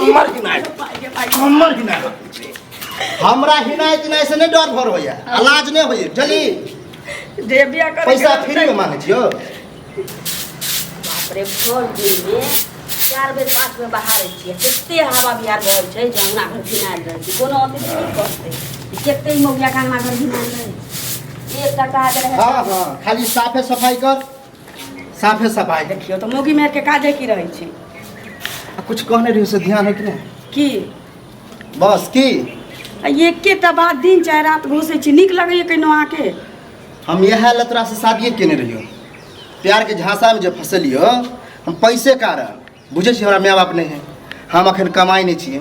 हमर हिनाय, हमर हिनाय। हमरा हिनाय तिनाय से नहीं डर भर होइया आ लाज नहीं होइया, बुझली? जे बियाह करे पैसा फ्री में मांगे छियो। बाप रे, भर दिन में 4 बेर 5 बेर बहारै छियै, कते हवा बिहार बहै छै जे अंगना घर घिनायल रहै छै। कोनो अतिथि नहि कहतै कते मौगिया के अंगना घर घिनायल रहै छै। एकटा काज रहै। हाँ हाँ, खाली साफे सफाई कर, साफे सफाई। देखियौ तऽ मौगी मेहर के काजे की रहै छै? आ कुछ कहने रहियो से ध्यान है कि नहीं? की? बस की आ एकेटा बात दिन चाहे रात घोसै छी, नीक लगैए कहिनो अहाँके? हम इएह लए तोरा से शादिए केने रहियो, प्यार के झांसा में जे फसलियो हम पैसे कारण। बुझै छी हमरा माय बाप नहीं है, हम अखन कमाइ नहीं छियै,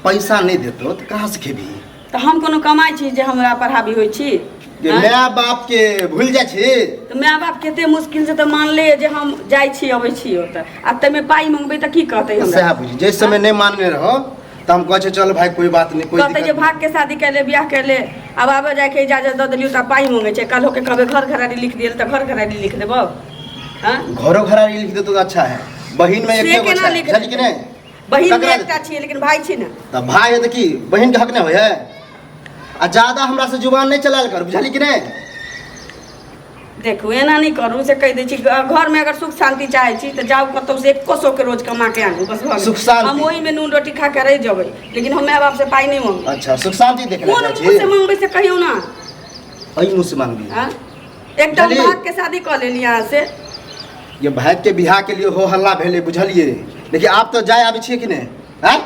पैसा नहीं देतो तऽ कहाँ से खेबही? तऽ हम कोनो कमाइ छी जे हमरा पढ़ाबी होइ छी? जे आँय? माय बाप के भूल जाइ छी? तऽ माय बाप कते मुश्किल से तऽ मानले जे हम जाइ छी अबै छी ओतऽ, आ ताहिमे पाइ मंगबै तऽ की कहतै हमरा? सएह बुझी, जाहि समय नहीं मानने रहो तऽ हम कहै छियै चल भाई कोई बात नहीं, कोई कहतै जे दिक्कत भाग के शादी कर ले, बियाह कर ले, आब आबे जाके इजाजत दऽ देलियौ तऽ पाइ मंगै छै। काल्हो के कहबै घर घरारी लिख दियै तऽ घर घरारी लिख देबौ? हाँ? नहीं। घरो घरारी लिख देतो तऽ अच्छा है, बहिन में से एके गो केना छै, लिख बुझली कि देतै? नहीं? बहिन में ककरा एकटा छियै लेकिन भाई छी ने। तऽ भाई है तऽ की बहिन के हक नहीं होइ है? आ ज्यादा हमरा से जुबान नहीं चलायल कर, बुझली कि नहीं? देखू एना नहीं करू से कहि दै छी, घरमे अगर सुख शांति चाहै छी तऽ जाउ कतौ से एको सौ के रोज कमा के आनू, बस भऽ गेल। सुख शांति। हम ओहिमे नून रोटी खा के रहि जेबै, लेकिन हम माय बाप से पाइ नहि मंगबै। अच्छा, सुख शांति देखने कोन जाइ छी? मुँह से मंगबै से कहियौ ना। एहि मुँह से मांगबी? हाँ? एकदम बुझलियै? भाग के शादी कऽ लेली अहाँ से। ये भाग के बियाह के लिए हो हल्ला भेलै, बुझलियै? लेकिन आब तऽ जाय आबै छियै कि नहि? आँय?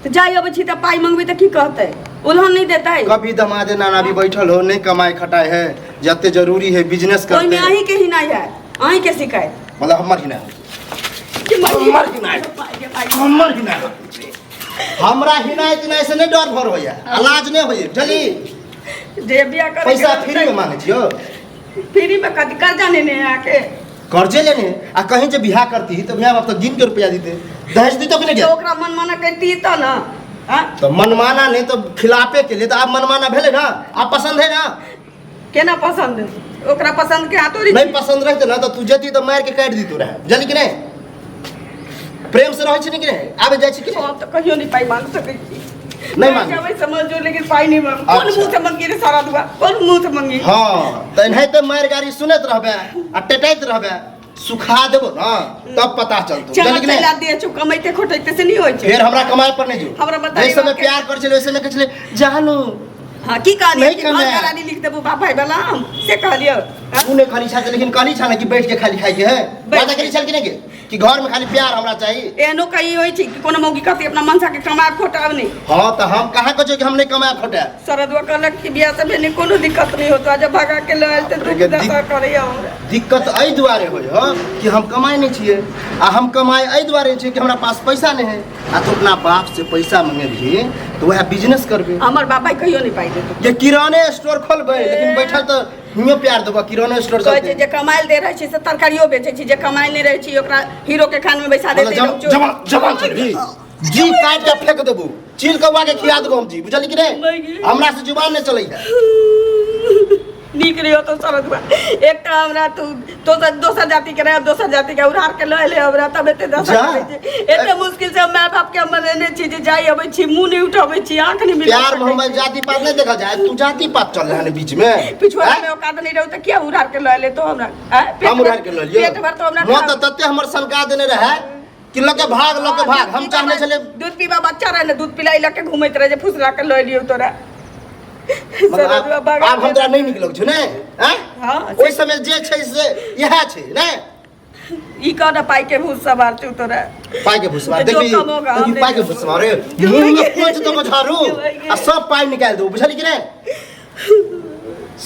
तऽ जाय अबै छी तऽ पाइ मंगबै तऽ की कहतै? उलहन नहि देतै? कभी दमादे नाना भी बैठल हो, नहीं कमाए खटाए है, जते जरूरी है बिजनेस करते। ओहिमे अहीं के हिनाइ है, अहीं के शिकायत। मतलब हमर हिनाइ? कि हमर हिनाइ, हमर हिनाइ। हमरा हिनाइ तिनाइ से नहीं डर भर होइया आ लाज नहीं होइया, बुझली? जे बियाह करे पैसा फ्री में मांगे छियो? फ्री में कथी, कर्जा लेने है अहाँके? कर्जे लेने आ कहीं जे बियाह करती तो my बाप तो गिन के रुपया दीते, दहेज दीतो कि नहीं? तऽ ओकरा मनमाना करती तऽ ना? हाँ? तो मनमाना नहीं तो खिलाफे के लिए तो आप मनमाना भेले ना, आप पसंद है ना? केना पसंद? ओकरा पसंद के हाथों नहीं पसंद रहते ना तो तू जती तो मार के काट दी तू रहे, बुझली कि नहीं? प्रेम से रहै छी कि नहीं? आबे जाइ छी कि नहीं? हम तऽ कहियो नहीं पाइ मांग सकै छी। नहीं मांग। जाबै समझो, लेकिन पाइ नहीं मांग। कोन अच्छा। मुंह से मंगी रे सारा दुआ, कोन मुंह से मंगी? हाँ तऽ एनाहिते मारि गाड़ी सुनैत रहबे आ टेटैत रहबे, सुखा देबो ना तब पता चलतो, चना बुझली कि नहीं? चला दिए छु, कमैते खोटैते से नहीं होइ छै। फेर हमरा कमाए पर नहीं जो। हमरा बताइए जै समय बाप के। प्यार करै छलै ओहि समय कहै छलै जानू। हाँ, की कहलियै? नहीं कि घर कमाए। घरारी लिख देबो बाप भाई वाला, हम से कहलियै? हाँ? तू नहीं कहली छल, लेकिन कहली छल कि बैठ के खाली खाइ के है, बैठ वादा करी छल कि नहीं के कि घर में खाली प्यार हमरा चाहिए? एहनो कही होइ छै कि कोनो मौगी कहती अपना मनसा के कमाए खोटाब नहीं? हाँ तऽ हम कहाँ कहै छियै कि हम नहीं कमाए खोटाए। शरदवा कहलक कि बियाह से भेने कोनो दिक्कत नहीं होतो, जब भगा के लऽ आयल तऽ दुख दशा करैया हमरा। दिक्कत एहि दुआरे होइ ह कि हम कमाइ नहीं छियै, आ हम कमाइ एहि दुआरे छियै कि हमरा पास पैसा नहीं है। आ तू अपना बाप से पैसा मंगेबही तऽ वएह बिजनेस करबे। हमर बाप भाई कहियो नहीं पाइ देतौ। जे किराने स्टोर खोलबै, लेकिन बैठल तऽ हियो प्यार देबऽ किराने स्टोर कहै छै चलते। जे कमाइल दे रहै छै से तरकारियो बेचै छै, जे कमाइल नहि रहै छै ओकरा हीरो के खान में बैसा देतै। मतलब जमा जमा चलबी जी काट के फेंक देबू, चील कौआ के खिया देबो हम जी, बुझली कि नहीं? हमरा से जुबान नहीं चलै है। नीक रहियो तो सरदुआ, एकटा हमरा तू दोसर दोसर जाति के रहे, दोसर जाति के उधार के लऽ एलै हमरा, तब एते दशा जा। करै छै। एते मुश्किल से हम माय बाप के हम मनेने छी जे जाइ अबै छी, मुँह नहि उठबै छी, आँख नहि मिला प्यार सकै मोहब्बत छी। जाति पात नहीं देखा जाए, तू जाति पात चल रहा है बीच में। पिछुआ हैं? में औकात नहीं रहू तऽ किया उधार के लऽ एलै तो हमरा? हैं? पेट हम उधार के लऽ लियो। पेट भर तो हमरा मोह तऽ तते हमर सनका देने रहे कि लके भाग, लके भाग। हम चाहने छले दूध पीबा बच्चा रहे ने, दूध पिलाई लके घूमैत रहे जे फुसला के लऽ लियौ तोरा। मतलब आब हम तोरा नहीं निक लगै छौ ने? हैं? हाँ, ओहि समय जे छै से इएह छै ने। ई कह ने पाइ के भूत सवार छौ तोरा। पाइ के भूत सवार, जो देखी, कम होगा, देखी हम पाइ के नहीं भूत सवार रे, मुंह में कोच तो झाड़ू आ सब पाइ निकालि देबो, बुझली कि नहीं?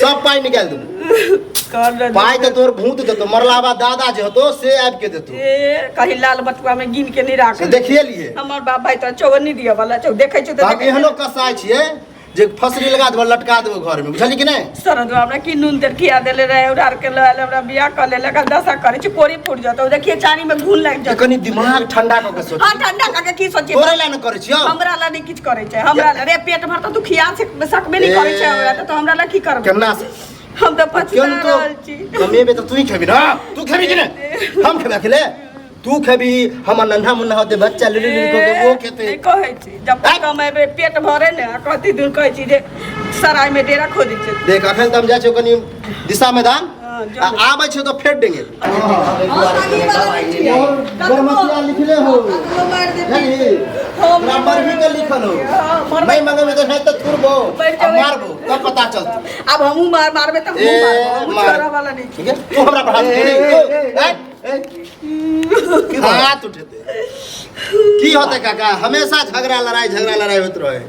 सब पाइ निकालि देबो। कर रहे पाइ तऽ तोर भूत देतो, मरला बाद दादा जे होतो से आबि के देतो। ए कहीं लाल बटुआ में गिन के नहीं राख। से देखिए लिए। हमर बाप भाई तो चौवन्नी दिया वाला छौ, देखै छौ तऽ तऽ हम एहनो कसाइ छियै जे फसरी लगा देबो, लटका देबो घर में, बुझली कि नहीं? सरदुआ हमरा की नून तेल खिया देले रहे, उधार के लऽ आयल, हमरा बियाह कऽ लेलक, आ दशा करै छै, कोरी फूट जतौ, देखिए चानी में घुन लागि तऽ जतौ। कनि दिमाग ठंडा कऽ के सोच। हाँ, ठंडा कऽ के की सोची? तोरे ला ने करै छियौ। हमरा ला नहीं किछु करै छै, हमरा ला रे पेट भर तऽ तू खिया सकबे नहीं करै छै हमरा, तऽ हमरा ला की करबै? केना से? हम तऽ पछता केहन तो रहल छी। कमेबे तऽ तू ही खेबी ना, तू खेबी कि नहीं? हम खेबे अकेले? तू खेबी हमर नन्हा मुन्ना होते बच्चा लुलु लुलु कऽ के ओ खेते। नहि कहै छी जब आँय? कमेबै पेट भरे ने आ कथी दिन कहै छी जे सराय में डेरा खोजै छै। देख अखन तऽ हम जाइ छियौ कनि दिशा मैदान। हँ, आ आबै छियौ तऽ फेर डेंगे। गरमतिया लिखले हो। कतबो मारि देती। बुझलही? हम तोरा मरबी के लिखल हो। हँ, मरबै। नहीं मंगेबे तऽ नहि तऽ थुरबो मरि आ जेबै। मारबो तब पता चलतौ। आब हमहूँ मार मारबै तऽ हमहूँ ए, मारबै, हमहूँ मार। छोड़ऽ वाला नहि छी। ठीक है तू हमरा पर हाथ ए, उठेबी ए, तू, ए, ए, की बात? हाथ उठेते की होते काका हमेशा झगड़ा लड़ाई होइत रहे।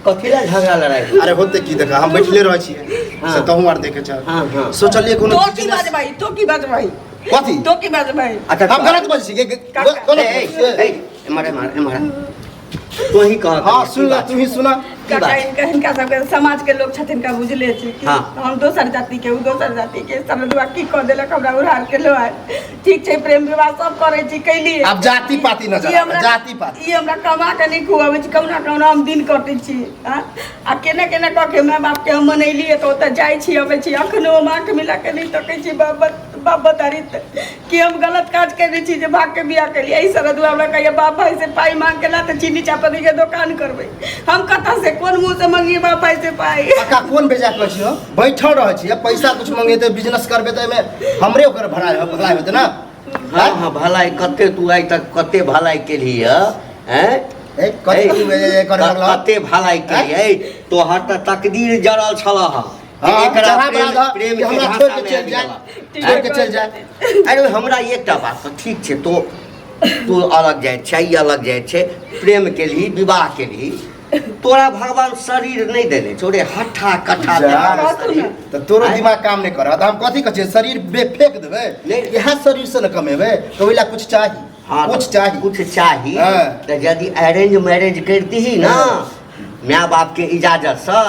कथी लए झगड़ा लड़ाई होई? अरे होते की देखा हम बैठले रहै छियै। हाँ। से तहूँ आर देखे छ। हाँ, हाँ। सोचलिए कोनो तो की बिजनेस- बाजबै तो की बाजबै कथी तो की बाजबै? अच्छा हम गलत बजै छी काका। गलत ए, ए, बजै छियै? ए, एम्हर एम्हर एम्हर तू ही कह। हाँ सुन ला तू ही सुना। की काका बात? इनका हिनका सबके समाज के लोग छथिन का बुझले छै कि हाँ। हम दोसर जाति के ओ दोसर जाति के समझुआ की कऽ देलक हमरा उड़ार के लो आयल। ठीक छै प्रेम विवाह सब करै छी कैलिए। आब जाति पाति न ई जा हमरा जाति पाति ई हमरा कमा के नहि खुआबै छी कहुना कहुना हम दिन कटै छी। आँ? आ केना केना कऽ के माय बापके हम मनैलियै तऽ ओतऽ जाइ छी अबै छी अखनो हम आँखि मिला के नहि तकै छी बाप बाप बतारी कि हम गलत काज केने छी जे भाग के बियाह केलियै। एहि सरदुआ हमरा कहैया बाप भाई से पाइ मांग के ला तऽ चीनी चापत्ती के दोकान करबै। हम कतऽ से कोन मुँह से मंगिए बाप भाई से पाइ? काका कोन बेजा कहै छियै बैठल रहै छियै पैसा कुछ मंगेतै बिजनेस करबै तऽ एहिमे हमरे ओकर भराइ भलाई होतै ना। हाँ हाँ भलाई कते तू आइ तक कते भलाई केलही है हैं? ए, कथी तू ए, ए, करे लगलह? कते भलाई केलही है तोहर तऽ तकदीर जड़ल छलह हँ। हाँ, एकरा चढ़ा प्रेम बढ़ा दह प्रेम कि के हमरा झांसा छोड़ि के में चलि आबि जाए गेलह। छोड़ि के चलि जाए। अरे हमरा एकटा बात तऽ ठीक छै तो तू अलग जाइ छै ई अलग जाइ छै प्रेम केलही विवाह केलही तोरा भगवान शरीर नहि देने छौ रे हट्ठा कट्ठा जा। देलकौ शरीर। तऽ तोरो दिमाग काम नहि करत हम कथी कहै छियै शरीर बे फेंक देबै नहि। इएह शरीर से ने कमेबै तऽ ओहि लए कुछ चाही। हाँ, कुछ चाही कुछ चाही। हाँ। तऽ यदि अरेंज मैरेज करतीही ना हाँ। माय बाप के इजाजत से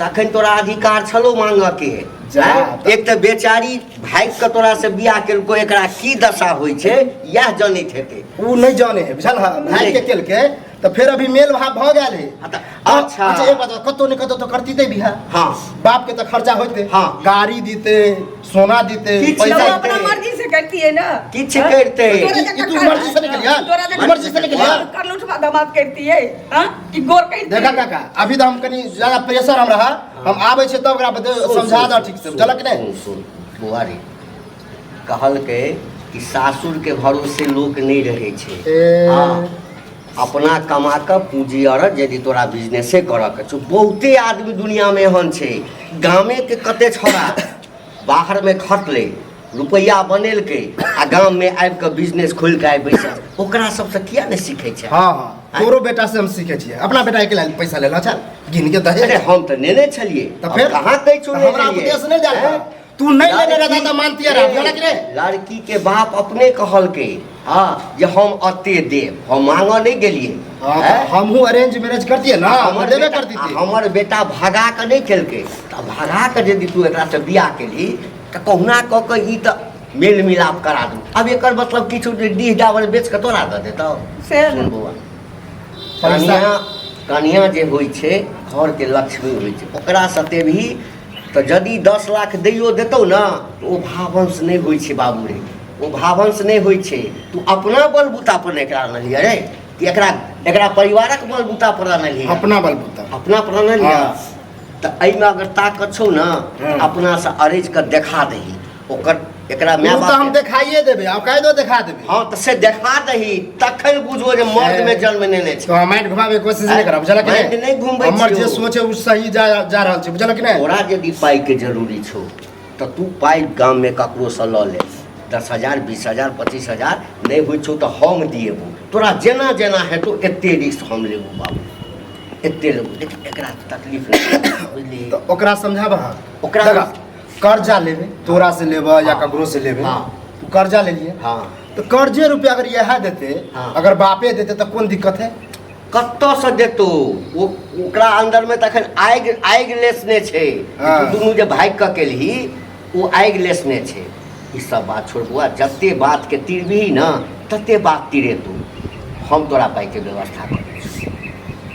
तखन तोरा अधिकार छलो मांगऽ के। जा, आँय? एक तऽ बेचारी भागि कऽ तोरा से बियाह केलको एकरा की दशा होइ छै इएह जनैत हेतै। ओ नहि जाने है बुझल है भागि के केलकै तऽ फेर अभी मेल भाव भऽ गेल है। हाँ तऽ अच्छा। अच्छा एक बात कतौ ने कतौ तऽ करतीते बियाह। हाँ। बाप के तऽ खर्चा होइते। हाँ। गाड़ी दीते सोना दीते किछु पैसा तऽ ओ दीते। अपना मर्जी से करतियै ना। किछु करितै। तोरा ई जकाँ तू मर्जी से नहि केलियै? तोरा जकाँ मर्जी से नहि केलियै? करलूठवा दामाद करतियै हाँ कि गोर करितियै? देखा काका अभी तऽ हम कनि ज्यादा प्रेशर हम रहा हम आबै छियै तब ओकरा समझा दऽ ठीक से बुझलक कि नहि? सुन सुन बौआ रे कहलकै कि सासुर के भरोसे लोक नहि रहै छै। ए। हाँ, अपना कमा कऽ पूँजी अरत यदि तोरा बिजनेसे करऽ के छौ। बहुते आदमी दुनियामे एहन छै गामेके कते छौड़ा बाहरमे खटलै रुपैआ बनेलकै आ गाममे आबि कऽ बिजनेस खोलि कऽ आबि बैसल ओकरा सबसँ किया नहि सीखै छै? हाँ हाँ तोरो बेटा से हम सीखे छियै अपना बेटा के लेल पैसा लेला चल गिन के दहेज। अरे हम तऽ नेने छलियै तऽ फेर कहाँ कहै छौ तऽ हमरा उपदेश नहि देल हैं? तू नहि लेने रहता तऽ मानतियै रह बुझलक रे? लड़की के बाप अपने कहलकै हाँ जे हम अते देब हम मांगऽ नहि गेलियै। हाँ, तऽ हमहूँ अरेंज मैरेज करतियै ना हमर देबे बेटा करतियै। हमर बेटा भगा कऽ नहि केलकै तऽ भगा कऽ यदि तू एकरासँ बियाह केलही तऽ कहुना कऽ कऽ ई तऽ मेल मिलाप करा दू। आब एकर मतलब किछु जे डीह डाबर बेच कऽ तोरा दऽ देतौ। से सुन बौआ पैसा कनिया कनिया जे होइ छै घरके लक्ष्मी होइ छै ओकरा सतेबही तऽ यदि 10 लाख दैयो देतौ ने तऽ ओ भावंश नहि होइ छै बाबू रे ओ भावंश नहि होइ छै। तू अपना बलबूता पर नहि एकरा आनलियै रे कि एकरा एकरा परिवारक बलबूता पर आनलियै? अपना बलबूता अपना पर आनलियै। हाँ। तऽ एहिमे अगर ताकत छौ ने हाँ। अपना से अरैज कऽ देखा दही ओकर एकरा माय ओ तऽ हम बाप देखाइए देबै आब कायदो देखा देबै। हाँ तऽ से देखा दही तखन बुझबो जे मर्द में जन्म नेने छै। तो हम माइंड घुमाबे के कोशिश नहि करब बुझलक कि माइंड नहि घुमबै हमर जे छियौ। सोच है ओ सही जा जा रहल छै बुझलक कि नहि? तोरा यदि पाइके जरूरी छौ तऽ तू पाइ गाममे ककरोसँ लऽ ले 10,000 20,000 25,000 नहि होइ छौ तऽ हम दिएबो तोरा जेना जेना हेतौ एते रिस्क हम लेबो बाबू एते लेबो लेकिन एकरा तकलीफ नहि बुझलिही। तऽ ओकरा समझाबह ओकरा देखा कर्जा लेबै तोरा से लेबह या हाँ। ककरो से लेबै हाँ। तू कर्जा लेलिए हाँ तऽ कर्जे रुपया अगर इएह देते हाँ। अगर बापे देते तऽ कोन दिक्कत है? कतऽसँ देतौ ओ ओकरा अन्दरमे तखन आगि आगि लेसने छै। हाँ। तू दुनू जे भागि कऽ केलही ओ आगि लेसने छै। ई सब बात छोड़ बौआ जते बातके तिरबिही ने तते बात तिरेतौ। हम तोरा पाइके व्यवस्था करै छी।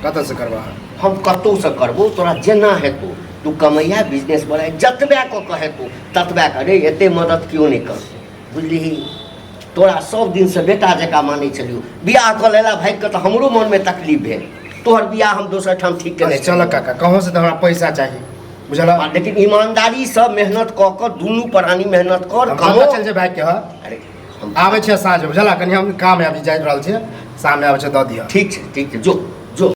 कतऽसँ करबह? हम कतहुसँ करबौ तोरा जेना हेतौ तू कमैया बिजनेस बढ़ाइ जतबे कऽ कऽ हेतौ ततबे करे एते मदद केओ नहि करतौ बुझलिही। तोरा सब दिनसँ बेटा जकाँ मानै छलियौ। बियाह कऽ लेला भागि कऽ तऽ हमरो मोनमे तकलीफ भेल। तोहर बियाह हम दोसर ठाम ठीक केने। चल काका, कहूँ से तऽ हमरा पैसा चाही, बुझल? लेकिन ईमानदारीसँ मेहनत कऽ कऽ दुनू प्राणी मेहनत कर, कमो। चल जे भागि के। अरे, आबै छियै साँझ, बुझल? कनि हम काम आबि जा रहल छियै, शाममे आबै छियै, दऽ दिअ। ठीक छै, ठीक छै, जो।